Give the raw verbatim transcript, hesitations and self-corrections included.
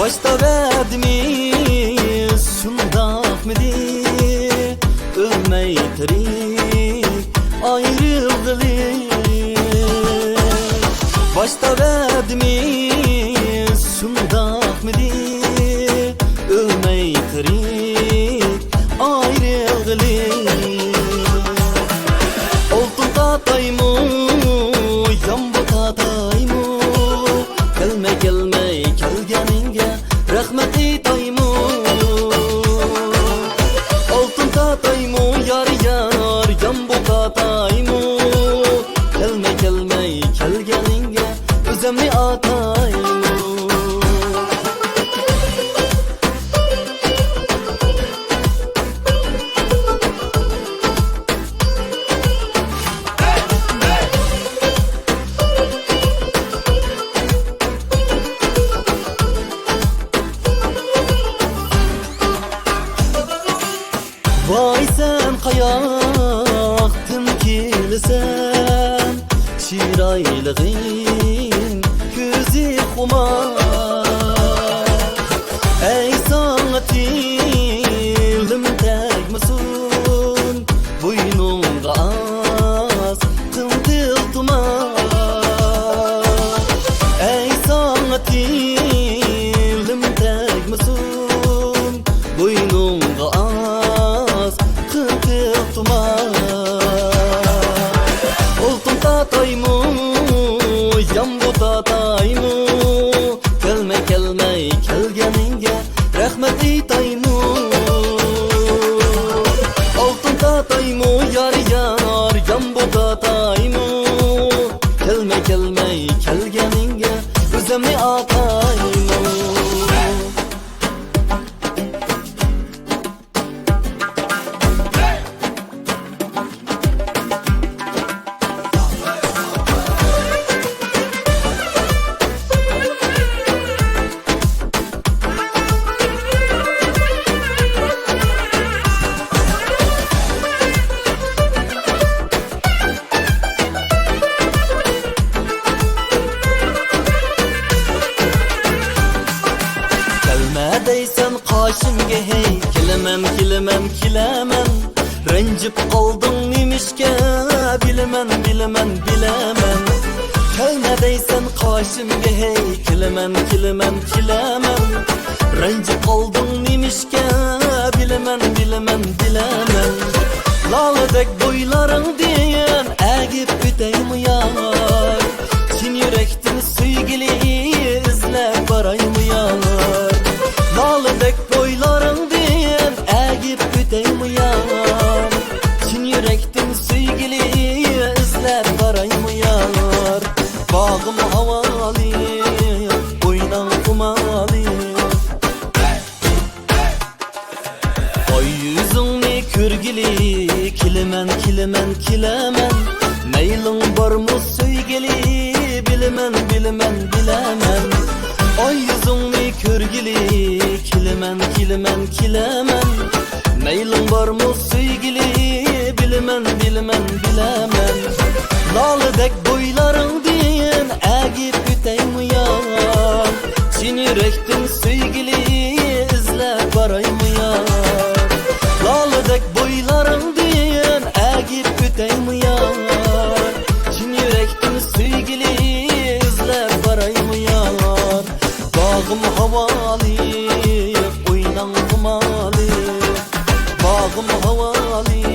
باشتا ۋەدىمىز شۇنداقمىدى؟ ئۆلمەي تىرىك ئايرىلغىلى. باشتا ۋەدىمىز شۇنداقمىدى؟ ئۆلمەي تىرىك ئايرىلغىلى. ئالتۇن تاتايمۇ، يامبۇ تاتايمۇ، كەلمەي، كەلمەي كەلگەنىڭگە رەھمەت ئېيتايمۇ؟ ئالتۇن تاتايمۇ، يار، يار، يامبۇ تاتايمۇ، كەلمەي، كەلمەي كەلگەنىڭگە ئۆزۈمنى ئاتايمۇ؟ ۋاي سەن قاياقتىن كېلىسەن، چىرايلىقىڭ كۆزى خۇمار. ئەي ساڭا تىلىم تەگمىسۇن، بوينۇڭغا ئاز قىلتىلتىما. ئەي ساڭا تىلىم تەگمىسۇن، بوينۇڭغا ئاز قىلتىلتىما. ئالتۇن تاتايمۇ، يامبۇ تاتايمۇ، كەلمەي، كەلمەي كەلگەنىڭگە رەھمەت ئېيتايمۇ؟ ئالتۇن تاتايمۇ، يار، يار، يامبۇ تاتايمۇ، كەلمەي، كەلمەي كەلگەنىڭگە ئۆزۈمنى ئاتايمۇ؟ كەلمە دەيسەن قېشىمغا ھەي، كېلىمەن، كېلىمەن، كېلىمەن. رەنجىپ قالدىڭ نېمىشقا؟ بىلىمەن، بىلىمەن، بىلىمەن. كەلمە دەيسەن قېشىمغا ھەي، كېلىمەن، كېلىمەن، كېلىمەن. رەنجىپ قالدىڭ نېمىشقا؟ بىلىمەن، بىلىمەن، بىلىمەن. لالىدەك بويلىرىڭدىن ئەگىپ ئۆتەيمۇ يار؟ چىن يۈرەكتىن سۆيگۈنى ئىزلەپ بارايمۇ يار؟ لالىدەك بويلىرىڭدىن ئەگىپ ئۆتەيمۇ يار؟ چىن يۈرەكتىن سۆيگۈنى ئىزلەپ بارايمۇ يار؟ باغىم ھاۋالىق، ئويناڭ خۇمالىق. ئاي يۈزۈڭنى كۆرگىلى، كېلىمەن، كېلىمەن، كېلىمەن. مەيلىڭ بارمۇ سۆيگىلى، بىلىمەن، بىلىمەن، بىلىمەن. ئاي يۈزۈڭنى كۆرگىلى، كېلىمەن، كېلىمەن، كېلىمەن. مەيلىڭ بارمۇ سۆيگىلى، بىلىمەن، بىلىمەن، بىلىمەن. لالىدەك بويلىرىڭدىن ئەگىپ ئۆتەيمۇ يار؟ چىن يۈرەكتىن سۆيگۈنى ئىزلەپ بارايمۇ يار؟ لالىدەك بويلىرىڭدىن ئەگىپ ئۆتەيمۇ يار؟ چىن يۈرەكتىن سۆيگۈنى ئىزلەپ بارايمۇ يار؟ باغىم ھاۋالىق، ئويناڭ خۇمالىق. باغىم ھاۋالىق،